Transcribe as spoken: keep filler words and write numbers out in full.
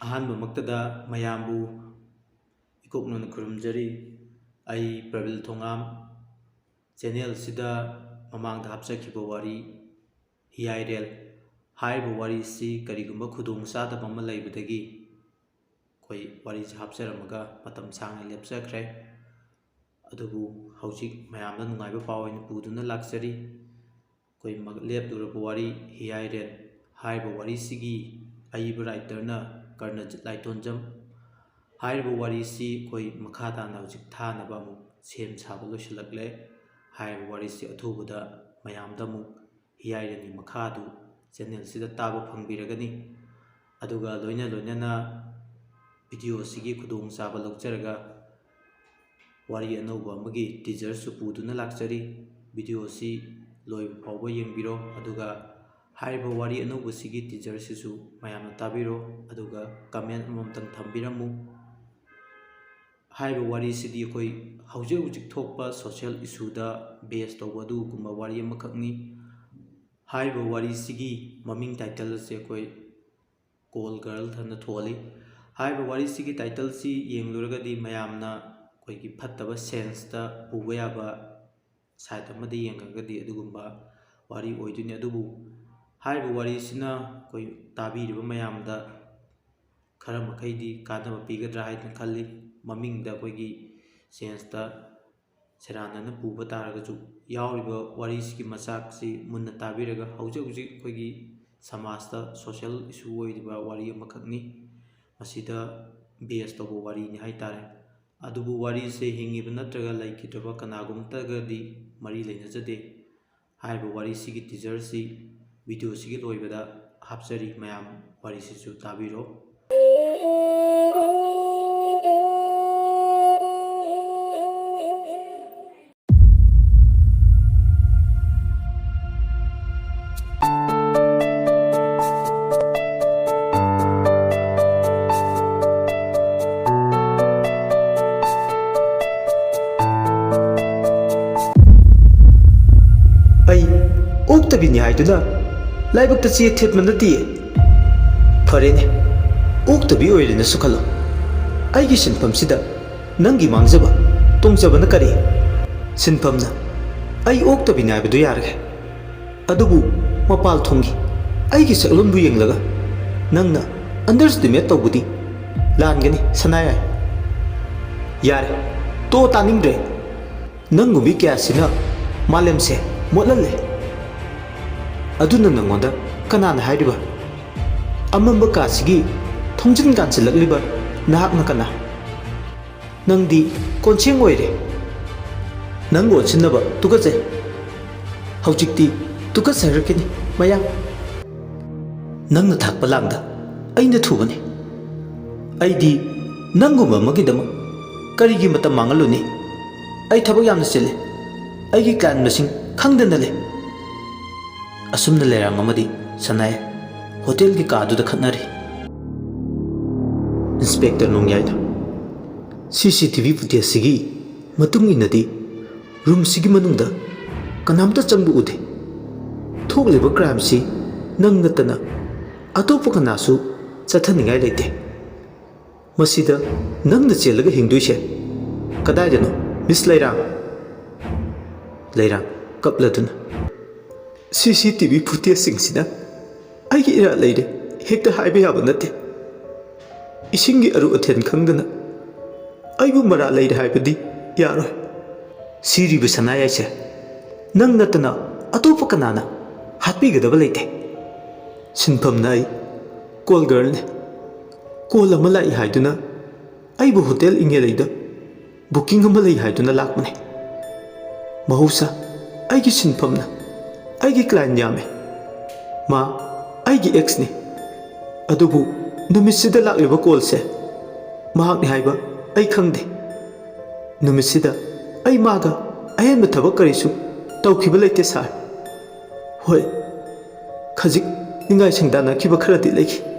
ꯑꯍꯥꯟꯕꯃꯛꯇꯗ ꯃꯌꯥꯝꯕꯨ ꯏꯀꯣꯛꯅꯅ ꯈꯨꯔꯨꯝꯖꯔꯤ꯫ ꯑꯩ ꯄ꯭ꯔꯕꯤꯜ ꯊꯣꯉꯥꯝ꯫ ꯆꯦꯅꯦꯜꯁꯤꯗ ꯃꯃꯥꯡꯗ ꯍꯥꯞꯆꯈꯤꯕ ꯋꯥꯔꯤ ꯍꯤꯌꯥꯏꯔꯦꯜ ꯍꯥꯏꯔꯤꯕ ꯋꯥꯔꯤꯁꯤ ꯀꯔꯤꯒꯨꯝꯕ ꯈꯨꯗꯣꯡ ꯆꯥꯗꯕ ꯑꯃ ꯂꯩꯕꯗꯒꯤ ꯑꯩꯈꯣꯏ ꯋꯥꯔꯤꯁꯤ ꯍꯥꯞꯆꯔꯝꯃꯒ ꯃꯇꯝ ꯁꯥꯡꯅ ꯂꯦꯞꯆꯈ꯭ꯔꯦ꯫ ꯑꯗꯨꯕꯨ ꯍꯧꯖꯤꯛ ꯃꯌꯥꯝꯗ ꯅꯨꯡꯉꯥꯏꯕ ꯄꯥꯎ ꯑꯣꯏꯅ ꯄꯨꯗꯨꯅ ꯂꯥꯛꯆꯔꯤ꯫ ꯑꯩꯈꯣꯏ ꯃ-, ꯂꯦꯞꯂꯨꯔꯕ ꯋꯥꯔꯤ ꯍꯤꯌꯥꯏꯔꯦꯜ ꯍꯥꯏꯔꯤꯕ ꯋꯥꯔꯤꯁꯤꯒꯤ ꯑꯏꯕ ꯔꯥꯏꯇꯔꯅ ꯀꯔꯅꯖꯤꯠ ꯂꯥꯏꯊꯣꯟꯖꯝ꯫ ꯍꯥꯏꯔꯤꯕ ꯋꯥꯔꯤꯁꯤ ꯑꯩꯈꯣꯏ ꯃꯈꯥ ꯇꯥꯅ ꯍꯧꯖꯤꯛ ꯊꯥꯅꯕ ꯑꯃꯨꯛ ꯁꯦꯝ ꯁꯥꯕ ꯂꯣꯏꯁꯤꯜꯂꯛꯂꯦ꯫ ꯍꯥꯏꯔꯤꯕ ꯋꯥꯔꯤꯁꯤ ꯑꯊꯨꯕꯗ ꯃꯌꯥꯝꯗ ꯑꯃꯨꯛ ꯍꯤꯌꯥꯏꯔꯦꯜꯒꯤ ꯃꯈꯥꯗꯨ ꯆꯦꯅꯦꯜꯁꯤꯗ ꯇꯥꯕ ꯐꯪꯕꯤꯔꯒꯅꯤ꯫ ꯑꯗꯨꯒ ꯂꯣꯏꯅ ꯂꯣꯏꯅꯅ ꯚꯤꯗꯤꯑꯣ ꯑꯁꯤꯒꯤ ꯈꯨꯗꯣꯡꯆꯥꯕ ꯂꯧꯖꯔꯒ ꯋꯥꯔꯤ ꯑꯅꯧꯕ ꯑꯃꯒꯤ ꯇꯤꯖꯔꯁꯨ ꯄꯨꯗꯨꯅ ꯂꯥꯛꯆꯔꯤ꯫ ꯚꯤꯗꯤꯑꯣ ꯑꯁꯤ ꯂꯣꯏꯕ ꯐꯥꯎꯕ ꯌꯦꯡꯕꯤꯔꯣ, ꯑꯗꯨꯒ ꯍꯥꯏꯔꯤꯕ ꯋꯥꯔꯤ ꯑꯅꯧꯕꯁꯤꯒꯤ ꯇꯤꯖꯔꯁꯤꯁꯨ ꯃꯌꯥꯝꯅ ꯇꯥꯕꯤꯔꯣ, ꯑꯗꯨꯒ ꯀꯃꯦꯟ ꯑꯃꯃꯝꯇꯪ ꯊꯝꯕꯤꯔꯝꯃꯨ꯫ ꯍꯥꯏꯔꯤꯕ ꯋꯥꯔꯤꯁꯤꯗꯤ ꯑꯩꯈꯣꯏ ꯍꯧꯖꯤꯛ ꯍꯧꯖꯤꯛ ꯊꯣꯛꯄ ꯁꯣꯁꯤꯌꯦꯜ ꯏꯁꯨꯗ ꯕꯦꯁ ꯇꯧꯕ ꯑꯗꯨꯒꯨꯝꯕ ꯋꯥꯔꯤ ꯑꯃꯈꯛꯅꯤ꯫ ꯍꯥꯏꯔꯤꯕ ꯋꯥꯔꯤꯁꯤꯒꯤ ꯃꯃꯤꯡ ꯇꯥꯏꯇꯜ ꯑꯁꯦ ꯑꯩꯈꯣꯏ ꯀꯣꯜ ꯒꯔꯜ ꯍꯥꯏꯅ ꯊꯣꯜꯂꯤ꯫ ꯍꯥꯏꯔꯤꯕ ꯋꯥꯔꯤꯁꯤꯒꯤ ꯇꯥꯏꯇꯜꯁꯤ ꯌꯦꯡꯂꯨꯔꯒꯗꯤ ꯃꯌꯥꯝꯅ ꯑꯩꯈꯣꯏꯒꯤ ꯐꯠꯇꯕ ꯁꯦꯟꯁꯇ ꯄꯨꯕ ꯌꯥꯕ ꯁꯥꯏꯠ ꯑꯃꯗ ꯌꯦꯡꯉꯒꯗꯤ ꯑꯗꯨꯒꯨꯝꯕ ꯋꯥꯔꯤ ꯑꯣꯏꯗꯣꯏꯅꯤ꯫ ꯑꯗꯨꯕꯨ ꯍꯥꯏꯔꯤꯕ ꯋꯥꯔꯤꯁꯤꯅ ꯑꯩꯈꯣꯏ ꯇꯥꯕꯤꯔꯤꯕ ꯃꯌꯥꯝꯗ ꯈꯔ ꯃꯈꯩꯗꯤ ꯀꯥꯟꯅꯕ ꯄꯤꯒꯗ꯭ꯔꯥ ꯍꯥꯏꯗꯅ ꯈꯜꯂꯤ꯫ ꯃꯃꯤꯡꯗ ꯑꯩꯈꯣꯏꯒꯤ ꯁꯦꯟꯁꯇ ꯁꯦꯔꯥꯟꯅꯅ ꯄꯨꯕ ꯇꯥꯔꯒꯁꯨ, ꯌꯥꯎꯔꯤꯕ ꯋꯥꯔꯤꯁꯤꯒꯤ ꯃꯆꯥꯛꯁꯤ ꯃꯨꯟꯅ ꯇꯥꯕꯤꯔꯒ ꯍꯧꯖꯤꯛ ꯍꯧꯖꯤꯛ ꯑꯩꯈꯣꯏꯒꯤ ꯁꯃꯥꯖꯇ ꯁꯣꯁꯤꯌꯦꯜ ꯏꯁꯨ ꯑꯣꯏꯔꯤꯕ ꯋꯥꯔꯤ ꯑꯃꯈꯛꯅꯤ꯫ ꯃꯁꯤꯗ ꯕꯦꯁ ꯇꯧꯕ ꯋꯥꯔꯤꯅꯤ ꯍꯥꯏꯇꯥꯔꯦ꯫ ꯑꯗꯨꯕꯨ ꯋꯥꯔꯤꯁꯦ ꯍꯤꯡꯉꯤꯕ ꯅꯠꯇ꯭ꯔꯒ ꯂꯩꯈꯤꯗ꯭ꯔꯕ ꯀꯅꯥꯒꯨꯝꯇꯒꯗꯤ ꯃꯔꯤ ꯂꯩꯅꯖꯗꯦ꯫ ꯍꯥꯏꯔꯤꯕ ꯋꯥꯔꯤꯁꯤꯒꯤ ꯇꯤꯖꯔꯁꯤ ꯚꯤꯗꯤꯑꯣꯁꯤꯒꯤ ꯂꯣꯏꯕꯗ ꯍꯥꯞꯆꯔꯤ, ꯃꯌꯥꯝ ꯋꯥꯔꯤꯁꯤꯁꯨ ꯇꯥꯕꯤꯔꯣ꯫ ꯑꯩ ꯑꯣꯛꯇꯕꯤꯅꯤ ꯍꯥꯏꯗꯨꯅ ꯂꯥꯏꯕꯛꯇ ꯆꯦ ꯊꯦꯠꯄ ꯅꯠꯇꯦ꯫ ꯐꯔꯦꯅꯦ, ꯑꯣꯛꯇꯕꯤ ꯑꯣꯏꯔꯦꯅꯁꯨ ꯈꯜꯂꯣ꯫ ꯑꯩꯒꯤ ꯁꯤꯟꯐꯝꯁꯤꯗ ꯅꯪꯒꯤ ꯃꯥꯡꯖꯕ, ꯇꯣꯡꯖꯕꯅ ꯀꯔꯤ? ꯁꯤꯟꯐꯝꯅ ꯑꯩ ꯑꯣꯛꯇꯕꯤꯅꯤ ꯍꯥꯏꯕꯗꯨ ꯌꯥꯔꯒꯦ꯫ ꯑꯗꯨꯕꯨ ꯃꯄꯥꯜ ꯊꯣꯡꯒꯤ ꯑꯩꯒꯤ ꯁꯛꯂꯣꯟꯕꯨ ꯌꯦꯡꯂꯒ ꯅꯪꯅ underestimate ꯇꯧꯕꯗꯤ ꯂꯥꯟꯒꯅꯤ, ꯁꯅꯥꯌꯥꯏ꯫ ꯌꯥꯔꯦ, ꯇꯣ, ꯇꯥꯅꯤꯡꯗ꯭ꯔꯦ꯫ ꯅꯪꯒꯨꯝꯕꯤ ꯀꯌꯥꯁꯤꯅ ꯃꯥꯂꯦꯝꯁꯦ ꯃꯣꯠꯍꯜꯂꯦ꯫ ꯑꯗꯨꯅ ꯅꯪꯉꯣꯟꯗ ꯀꯅꯥꯅ ꯍꯥꯏꯔꯤꯕ? ꯑꯃꯝꯕ ꯀꯥꯁꯤꯒꯤ ꯊꯣꯡꯖꯤꯟ ꯀꯥꯟꯁꯤꯜꯂꯛꯂꯤꯕ ꯅꯍꯥꯛꯅ ꯀꯅꯥ? ꯅꯪꯗꯤ ꯀꯣꯟꯁꯦꯡ ꯑꯣꯏꯔꯦ꯫ ꯅꯪ ꯑꯣꯟꯁꯤꯟꯅꯕ ꯇꯨꯀꯠꯆꯩ꯫ ꯍꯧꯖꯤꯛꯇꯤ ꯇꯨꯀꯠꯆꯔꯛꯀꯅꯤ, ꯃꯌꯥꯝ꯫ ꯅꯪꯅ ꯊꯥꯛꯄ ꯂꯥꯡꯗ ꯑꯩꯅ ꯊꯨꯕꯅꯤ꯫ ꯑꯩꯗꯤ ꯅꯪꯒꯨꯝꯕ ꯑꯃꯒꯤꯗꯃꯛ ꯀꯔꯤꯒꯤ ꯃꯇꯝ ꯃꯥꯡꯍꯜꯂꯨꯅꯤ? ꯑꯩ ꯊꯕꯛ ꯌꯥꯝꯅ ꯆꯤꯜꯂꯤ꯫ ꯑꯩꯒꯤ client ꯃꯁꯤꯡ ꯈꯪꯗꯅ ꯂꯩ꯫ ꯑꯁꯨꯝꯅ ꯂꯩꯔꯥꯡ ꯑꯃꯗꯤ ꯁꯅꯥꯌꯥꯏ ꯍꯣꯇꯦꯜꯒꯤ ꯀꯥꯗꯨꯗ ꯈꯠꯅꯔꯤ꯫ ꯏꯟꯁꯄꯦꯛꯇꯔ ꯅꯣꯡꯌꯥꯏꯅ, "ꯁꯤ ꯁꯤ ꯇꯤ ꯚꯤ ꯐꯨꯇꯦꯖꯁꯤꯒꯤ ꯃꯇꯨꯡ ꯏꯟꯅꯗꯤ ꯔꯨꯝꯁꯤꯒꯤ ꯃꯅꯨꯡꯗ ꯀꯅꯥꯝꯇ ꯆꯪꯕ ꯎꯗꯦ꯫ ꯊꯣꯛꯂꯤꯕ ꯀ꯭ꯔꯥꯏꯝꯁꯤ ꯅꯪ ꯅꯠꯇꯅ ꯑꯇꯣꯞꯄ ꯀꯅꯥꯁꯨ ꯆꯠꯊꯅꯤꯡꯉꯥꯏ ꯂꯩꯇꯦ꯫ ꯃꯁꯤꯗ ꯅꯪꯅ ꯆꯦꯜꯂꯒ ꯍꯤꯡꯗꯣꯏꯁꯦ ꯀꯗꯥꯏꯗꯅꯣ, ꯃꯤꯁ ꯂꯩꯔꯥꯡ?" ꯂꯩꯔꯥꯡ, ꯀꯞꯂꯗꯨꯅ, "ꯁꯤ ꯁꯤ ꯇꯤ ꯚꯤ ꯐꯨꯇꯦꯖꯁꯤꯡꯁꯤꯅ ꯑꯩꯒꯤ ꯏꯔꯥꯜ ꯂꯩꯔꯦ ꯍꯦꯛꯇ ꯍꯥꯏꯕ ꯌꯥꯕ ꯅꯠꯇꯦ꯫ ꯏꯁꯤꯡꯒꯤ ꯑꯔꯨ ꯑꯊꯦꯟ ꯈꯪꯗꯅ ꯑꯩꯕꯨ ꯃꯔꯥꯜ ꯂꯩꯔꯦ ꯍꯥꯏꯕꯗꯤ ꯌꯥꯔꯣꯏ꯫ ꯁꯤꯔꯤꯕ ꯁꯅꯥꯌꯥꯏꯁꯦ ꯅꯪ ꯅꯠꯇꯅ ꯑꯇꯣꯞꯄ ꯀꯅꯥꯅ ꯍꯥꯠꯄꯤꯒꯗꯕ ꯂꯩꯇꯦ꯫ ꯁꯤꯟꯐꯝꯅ ꯑꯩ ꯀꯣꯜ ꯒꯔꯜꯅꯤ꯫ ꯀꯣꯜ ꯑꯃ ꯂꯥꯛꯏ ꯍꯥꯏꯗꯨꯅ ꯑꯩꯕꯨ ꯍꯣꯇꯦꯜ ꯏꯪꯉꯦꯂꯩꯗ ꯕꯨꯀꯤꯡ ꯑꯃ ꯂꯩ ꯍꯥꯏꯗꯨꯅ ꯂꯥꯛꯄꯅꯤ꯫ ꯃꯍꯧꯁꯥ ꯑꯩꯒꯤ ꯁꯤꯟꯐꯝꯅ ꯑꯩꯒꯤ client ꯌꯥꯝꯃꯤ꯫ ꯃꯥ ꯑꯩꯒꯤ ꯑꯦꯛꯁꯅꯤ꯫ ꯑꯗꯨꯕꯨ ꯅꯨꯃꯤꯠꯁꯤꯗ ꯂꯥꯛꯂꯤꯕ ꯀꯣꯜꯁꯦ ꯃꯍꯥꯛꯅꯤ ꯍꯥꯏꯕ ꯑꯩ ꯈꯪꯗꯦ꯫ ꯅꯨꯃꯤꯠꯁꯤꯗ ꯑꯩ ꯃꯥꯒ ꯑꯍꯦꯟꯕ ꯊꯕꯛ ꯀꯔꯤꯁꯨ ꯇꯧꯈꯤꯕ ꯂꯩꯇꯦ, ꯁꯥꯔ꯫ ꯍꯣꯏ, ꯈꯖꯤꯛ ꯅꯤꯡꯉꯥꯏ ꯁꯪꯗꯥꯅꯈꯤꯕ ꯈꯔꯗꯤ ꯂꯩꯈꯤ꯫